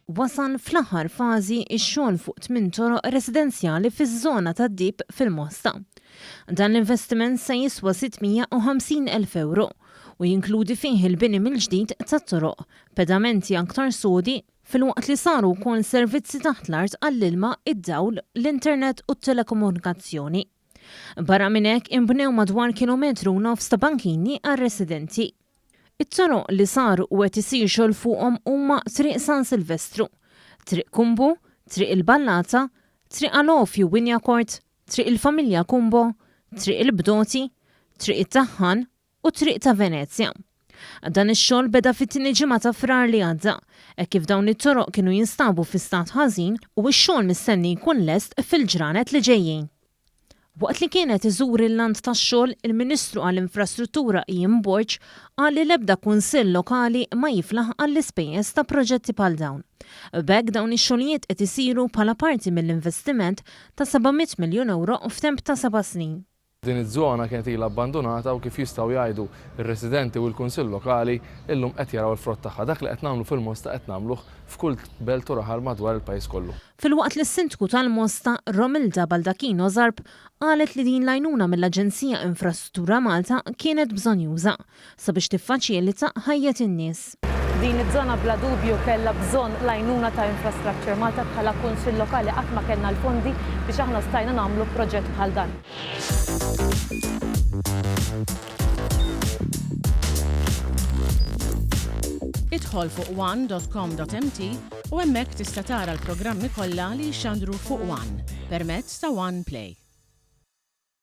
Wasal fl-aħħar fażi x-xogħol fuq tminn toroq residenzjali fiż-żona tad-Dib fil-Mosta. Dan l-investiment se jiswa 650 elf ewro u jinkludi fih il-bini mill-ġdid tat-toroq, pedamenti aktar sodi, filwaqt li saru wkoll servizzi taħt l-art għall-ilma, id-dawl, l-internet u t-telekomunikazzjoni. Barra minn hekk inbnew madwar kilometru u nofs ta' bankini għar-residenti. It-toroq li saru u qed isir xogħol fuqhom huma Triq San Silvestru, Triq Kumbu, Triq il-Ballata, Triq Alofju Wignacourt, Triq il-Familja Cumbo, Triq il-Bdoti, Triq it-Taħħan u Triq ta' Venezja. Dan ix-xogħol beda fit-tieni ġimgħa ta' Frar li għadda, hekk kif dawn it-toroq kienu jinstabu fi stat ħażin u x-xogħol mistenni jkun lest fil-ġranet li ġejjin. Waqt li kien qed iżur il-lant tax-xogħol, il-Ministru għall-Infrastruttura Ian Borg qal li l-ebda kunsill lokali ma jiflaħ għall-ispejjeż ta' proġetti bħal dawn. B'hekk dawn ix-xogħlijiet qed isiru bħala parti mill-investiment ta' 700 miljun ewro f'temp ta' seba' snin. Din iż-żona kienet ilha abbandunata u kif jistgħu jgħidu r-residenti u l-Kunsill Lokali, illum qed jaraw il-frott tagħha. Dak li qed nagħmlu fil-Mosta qed nagħmluh f'kull belt u raħal madwar il-pajjiż kollu. Filwaqt li s-Sindku tal-Mosta, Romilda Baldacchino Zarb, qalet li din l-għajnuna mill-Aġenzija Infrastruttura Malta kienet bżonnjuża sabiex tiffaċilita ħajjet in-nies. Din iż-żona bla dubju kellha bżonn l-għajnuna ta' Infrastructure Malta bħala Kunsill Lokali qatt ma kellna l-fondi biex aħna stajna nagħmlu proġett bħal dan. Idħol fuq one dot com dot mt u hemmhekk tista' tara l-programmi kollha li jixxandru fuq one permezz ta' One Play.